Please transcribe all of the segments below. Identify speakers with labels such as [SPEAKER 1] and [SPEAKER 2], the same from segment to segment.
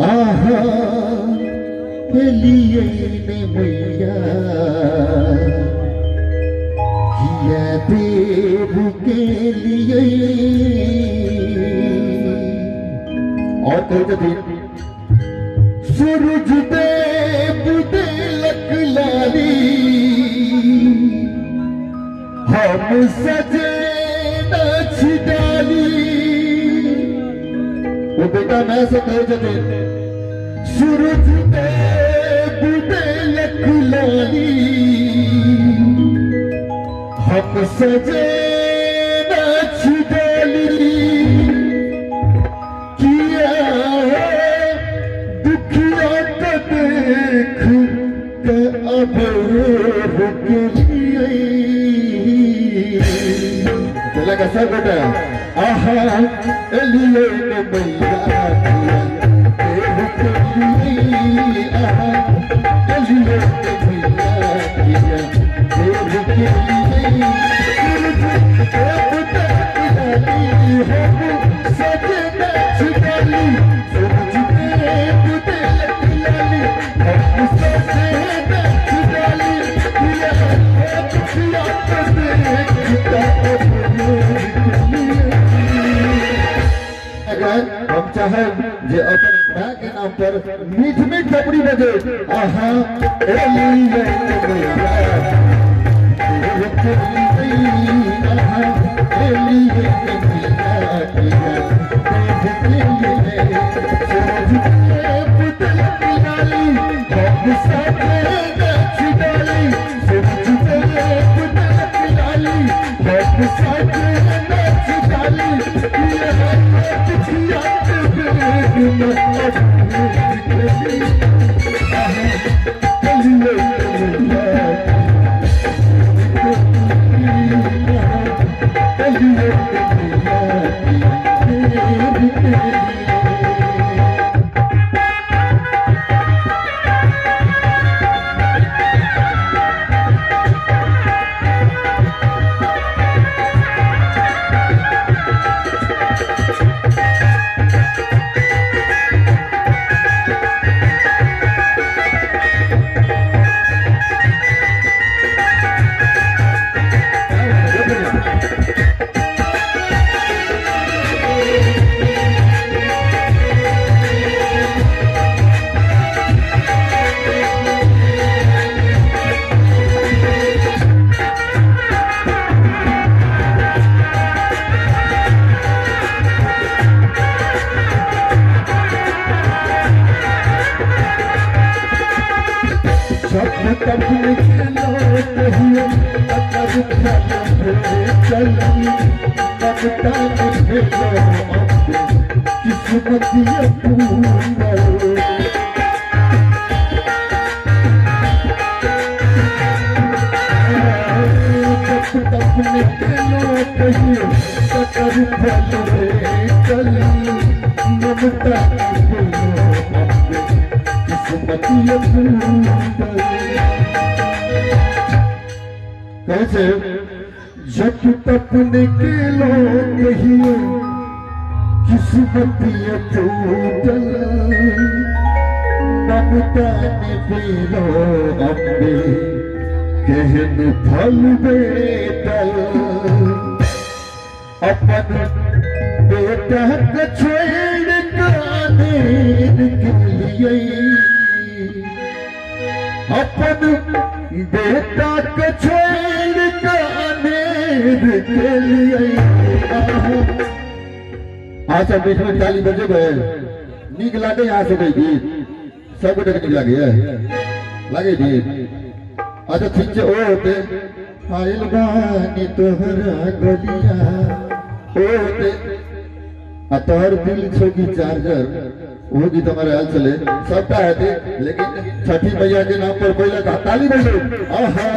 [SPEAKER 1] आहा लिए ने मैया किया देव के लिए। और कहते थे सूरज देव तिलक लाली हम सजे नाच डाली। वो बेटा मैं से कहे थे सूरज देव तिलक लाली हम सजे नाच डाली। किया दुखिया को देख के अब के लिए चलेगा सब बेटा। आहा लिए ने मैया देव के लिए। आहा लिए ने मैया देव के लिए। हम सजे नाच डाली सूरज देव तिलक लाली हम सजे नाच डाली। दुखिया को देखता अगर हम चाहे जे अपन मां के नाम पर मीठ मीठ थपड़ी बजे। आहा लिए कैसे जब तपने के लोग ही किस्मत टूटल ममता ने पीलो अम्बे कहन फल बेटल। अपन बेटा के छोड़ कानेर के लिए अपन बेटा के छोड़ कानेर के लिए। अच्छा बीच में ताली बजे गए नीक लागे यहाँ से गई गीत सब गोटे के नीक लागे लागे गीत। अच्छा ठीक है ओ होते आइल बानी तोहरा गलिया ओ होते आ तोहर दिल छोगी चार्जर वो गीत हमारे हाल चले सबका है, लेकिन छठी मैया के नाम पर कोई लगा ताली बजे। आहा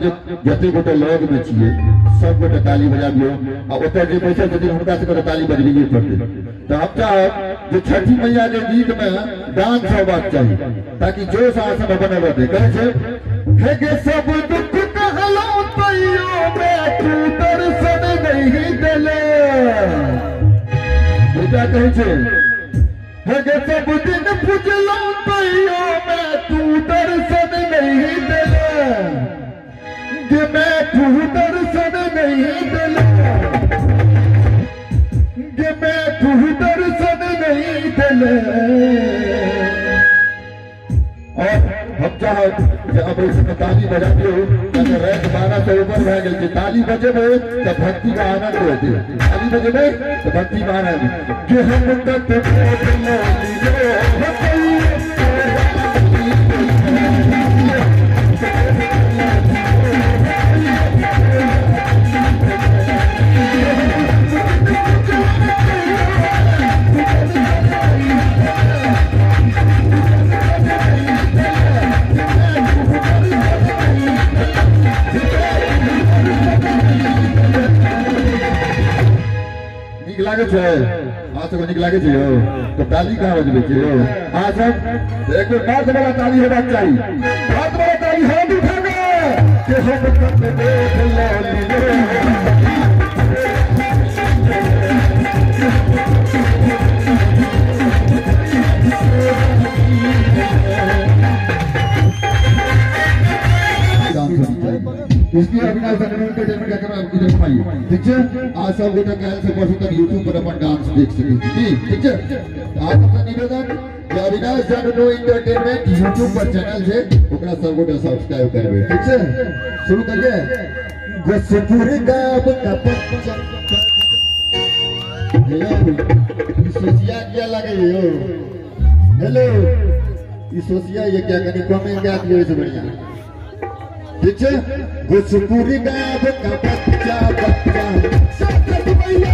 [SPEAKER 1] चाहब जे जते गोटे लग में छियै सब गोटे ताली बजाबियौ आ ओतऽ जे बैसल छथिन हुनका सबके ताली बजबैये पड़तै। तऽ हम चाहब जे छठी मैया के गीत में डांस होबाक चाही ताकि जोश अहाँ सबमे बनल रहतै। कहै छै हे गे सब दुख कहलौं तैयो मैं तू दर्शन नहीं देले। बेटा कहै छै हे गे सब दिन पुजलौं तैयो मैं तू दर्शन नहीं देले। गे मैं तू दर्शन नहीं देले। गे मैं तू दर्शन नहीं देले। और हम चाहब जे अब इसमें ताली बजा दियो ताकि रात 12 से ऊपर भए गेल छै। ताली बजेबै तऽ भक्ति के आनंद होतै। ताली बजेबै तऽ भक्ति के आनंद। जे हम तत नीक लागै छै अहाँ सबके? नीक लागै छै यौ? तऽ ताली कहाँ बजबै छै यौ अहाँ सब? एक बेर मर्द वाला ताली हेबाक चाही। मर्द वाला ताली हाथ उठा के के हम तत देख लियो। इसलिए अविनाश एंटरटेनमेंट का कैमरा इधर घुमाइए, ठीक है? आज सब गोटा काल्हि से परसों तक यूट्यूब पर अपन डांस देख सकै छी, ठीक है? आज सबसे निवेदन जे अविनाश झा नो एंटरटेनमेंट यूट्यूब पर चैनल छै, ओकरा सब गोटा सब्सक्राइब करबै, ठीक छै? शुरू करिए। गोसपुर गाब का बच्चा हेलो, ई सोचिया क्या लागे यो? हेलो, ई सोचिया ये क्या कनी कमेंट कर दियो से बढ़िया, ठीक छै? गोसपुर गाब का बच्चा बच्चा साथ मैया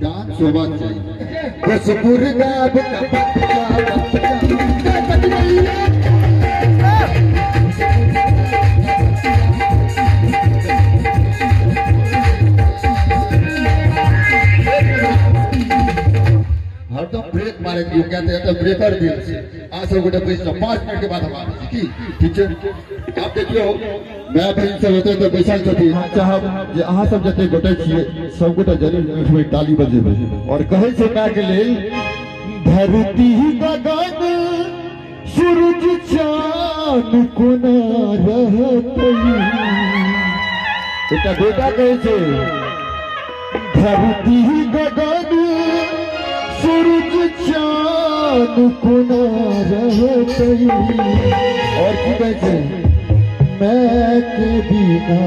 [SPEAKER 1] डांस होबाक चाही। गोसपुर गाब का बच्चा बच्चा हरदम ब्रेक मारे दियो, कहते हैं तो ब्रेकर दिल से आ सब गोटे बैस जाओ, 5 मिनट के बाद हम आबै छी, की ठीक छै? आप देखियो my बहिन सब होते तो बैसल छथिन। हम चाहब जे अहाँ सब जते गोटे छियै सब गोटे जरूर उठबै ताली बजेबै और कहै छै my के लेल धरती गगन सूरज चान कोना रहतै। एकटा बेटा कहै छै धरती गगन सूरज चान कोना रहतै। और की कहै छै मैं के बिना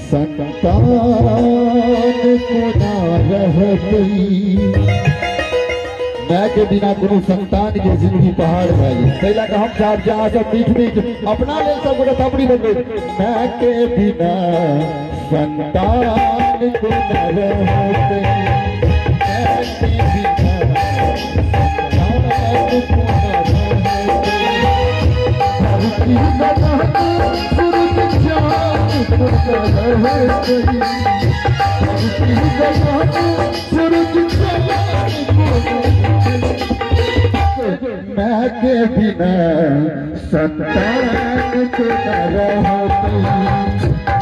[SPEAKER 1] संतान कोना रहतै। My के बिना कोनो संतान के जिंदगी पहाड़ भए गेल। ताहि लए कऽ हम चाहब जे अहाँ सब मीठ मीठ अपना लेल सब गोटे थपड़ी बजबै। My के बिना संतान कोना रहतै। My के बिना संतान कोना रहतै। धरती गगन सूरज चान कोना रहतै। धरती गगन सूरज चान कोना मैं के बिना संतान कोना रहतै।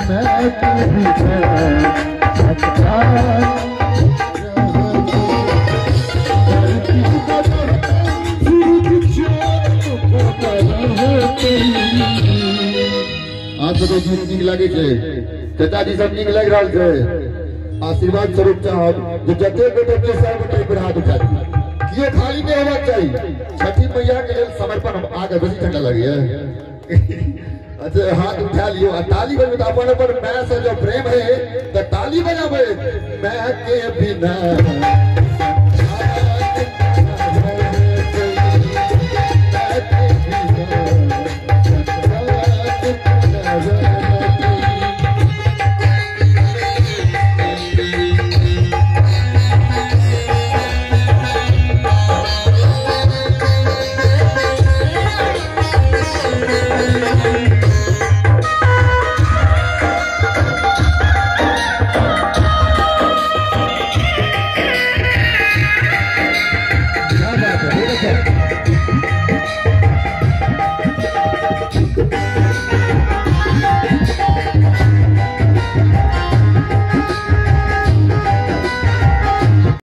[SPEAKER 1] मैं के बिना संतान रहतै। धरती गगन सूरज चान कोना रहतै। अहाँ सबके गीत नीक लागै छै? चाचाजी सब नीक लागि रहल छै? आशीर्वाद स्वरूप चाहब जे जते गोटे छै सब गोटे एक बेर हाथ उठा दियौ, कियो खाली नहीं होबाक चाही। छठी मैया के लेल समर्पण। हम आगे बेसी ठंडा लगैया। अच्छा हाथ उठा लियो आ ताली बजबै तऽ अपन अपन my से जो प्रेम है तऽ ताली बजाबै। My के बिना